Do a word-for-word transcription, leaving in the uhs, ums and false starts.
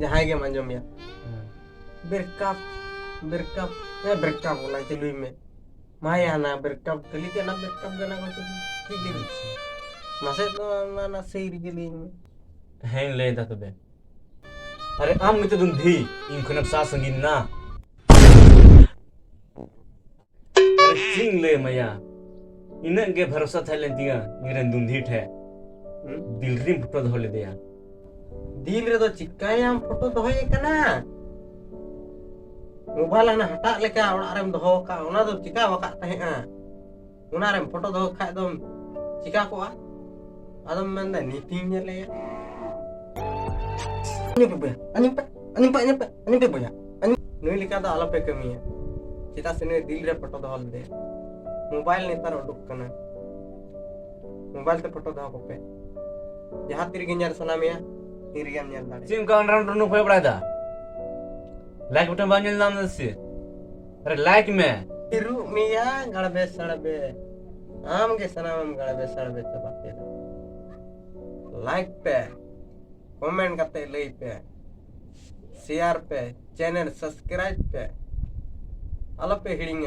ᱡᱟᱦᱟᱸᱭ ᱜᱮᱢ ᱟᱸᱡᱚᱢᱮᱭᱟ, ᱦᱮᱸ᱾ Breakup, breakup, ᱦᱮᱸ, ᱵᱨᱮᱠᱟᱯ ᱚᱱᱟ ᱪᱟᱹᱞᱩᱭ ᱢᱮ᱾ ᱢᱟᱭᱟ ᱦᱟᱱᱟ ᱵᱨᱮᱠᱟᱯ ᱠᱷᱟᱹᱞᱤ ᱛᱮ ᱚᱱᱟ ᱵᱨᱮᱠᱟᱯ ᱜᱟᱱᱟ ᱠᱚ ᱪᱟᱹᱞᱩᱭ ᱢᱮ᱾ ᱴᱷᱤᱠ ᱜᱮ᱾ ᱢᱟᱥᱮ ᱫᱚ ᱚᱱᱟ, ᱚᱱᱟ ᱥᱮᱭ ᱨᱮᱜᱮ ᱞᱟᱹᱭ ᱢᱮ᱾ ᱦᱮᱸᱧ ᱞᱟᱹᱭ ᱫᱟ ᱛᱚᱵᱮ᱾ ᱟᱨᱮ ᱟᱢ ᱜᱮᱛᱚ ᱫᱩᱱᱫᱷᱤ, ᱤᱧ ᱠᱷᱚᱱᱮᱢ ᱥᱟᱦᱟ ᱥᱟᱺᱜᱤᱧ ᱱᱟ᱾ ᱟᱨᱮ ᱪᱮᱫ ᱤᱧ ᱞᱟᱹᱭ ᱟᱢᱟ ᱭᱟ, ᱤᱱᱟᱹᱜ ᱜᱮ ᱵᱷᱚᱨᱥᱟ ᱛᱟᱦᱮᱸ ᱞᱮᱱ ᱛᱤᱧᱟ ᱤᱧᱨᱮᱱ ᱫᱩᱱᱫᱷᱤ ᱴᱷᱮᱡ᱾ ᱦᱩᱸ? ᱫᱤᱞ ᱨᱮᱧ ᱯᱷᱳᱴᱳ ᱫᱚᱦᱚ ᱞᱮᱫᱮᱭᱟ᱾ ᱫᱤᱞ ᱨᱮᱫᱚ ᱪᱤᱠᱟᱹᱭᱟᱢ ᱯᱷᱳᱴᱳ ᱫᱚᱦᱚᱭᱮ ᱠᱟᱱᱟ? ᱢᱳᱵᱟᱭᱤᱞ ᱦᱟᱱᱟ ᱦᱟᱴᱟᱜ ᱞᱮᱠᱟ ᱚᱲᱟᱜ ᱨᱮᱢ ᱫᱚᱦᱚ ᱟᱠᱟᱫ, ᱚᱱᱟ ᱫᱚ ᱪᱤᱠᱟ ᱟᱠᱟᱫ ᱛᱟᱦᱮᱸᱜᱼᱟ? ᱚᱱᱟ ᱨᱮᱢ ᱯᱷᱳᱴᱳ ᱫᱚᱦᱚ ᱠᱷᱟᱡ ᱫᱚᱢ ᱪᱤᱠᱟ ᱠᱚᱜᱼᱟ? ᱟᱫᱚᱢ ᱢᱮᱱᱫᱟ ᱱᱤᱛᱤᱧ ᱧᱮᱞᱮᱭᱟ᱾ ᱟᱸᱡᱚᱢ ᱯᱮ ᱵᱚᱭᱦᱟ, ᱟᱸᱡᱚᱢ ᱯᱮ, ᱟᱸᱡᱚᱢ ᱯᱮ, ᱟᱸᱡᱚᱢ ᱯᱮ, ᱟᱸᱡᱚᱢ ᱯᱮ ᱵᱚᱭᱦᱟ, ᱟᱸᱡᱚᱢ᱾ ᱱᱩᱭ ᱞᱮᱠᱟ ᱫᱚ ᱟᱞᱚᱯᱮ ᱠᱟᱹᱢᱤᱭᱟ, ᱪᱮᱫᱟᱜ ᱥᱮ ᱱᱩᱭ ᱫᱤᱞ ᱨᱮ ᱯᱷᱳᱴᱳ ᱫᱚᱦᱚ ᱞᱮᱫᱮᱭᱟ᱾ ᱢᱳᱵᱟᱭᱤᱞ ᱱᱮᱛᱟᱨ ᱩᱰᱩᱠ ᱠᱟᱱᱟ, ᱢᱳᱵᱟᱭᱤᱞ ᱛᱮ ᱯᱷᱳᱴᱳ ᱫᱚᱦᱚ ᱠᱚᱯᱮ᱾ ᱡᱟᱦᱟᱸ ᱛᱤᱨᱮᱜᱮ ᱧᱮᱞ ᱥᱟᱱᱟ ᱢᱮᱭᱟ, ᱛᱤᱨᱮᱜᱮᱢ ᱧᱮᱞ ᱫᱟᱲᱮᱭᱟᱜᱼᱟ᱾ ᱪᱮᱫ ᱚᱱᱠᱟ ᱟᱱᱰᱟᱨ ᱟᱱᱰᱟᱨ ᱠᱚᱭᱚᱜ ᱵᱟᱲᱟᱭᱮᱫᱟ? ᱞᱟᱭᱤᱠ ᱵᱟᱴᱚᱱ ᱵᱟᱢ ᱧᱮᱞ ᱧᱟᱢ ᱮᱫᱟ ᱥᱮ? ᱟᱨᱮ ᱞᱟᱭᱤᱠ ᱢᱮ᱾ ᱛᱤᱨᱩᱜ ᱢᱮᱭᱟ ᱜᱟᱲᱵᱮ ᱥᱟᱲᱵᱮ, ᱟᱢ ᱜᱮ ᱥᱟᱱᱟᱢᱮᱢ ᱜᱟᱲᱵᱮ ᱥᱟᱲᱵᱮ ᱪᱟᱵᱟ ᱠᱮᱫᱟ᱾ ᱞᱟᱭᱤᱠ ᱯᱮ, ᱠᱚᱢᱮᱱᱴ ᱠᱟᱛᱮ ᱞᱟᱹᱭ ᱯᱮ, ᱥᱮᱭᱟᱨ ᱯᱮ, ᱪᱮᱱᱮᱞ ᱥᱟᱵᱥᱠᱨᱟᱭᱤᱵ ᱯᱮ, ᱟᱞᱚᱯᱮ ᱦᱤᱲᱤᱧᱟ᱾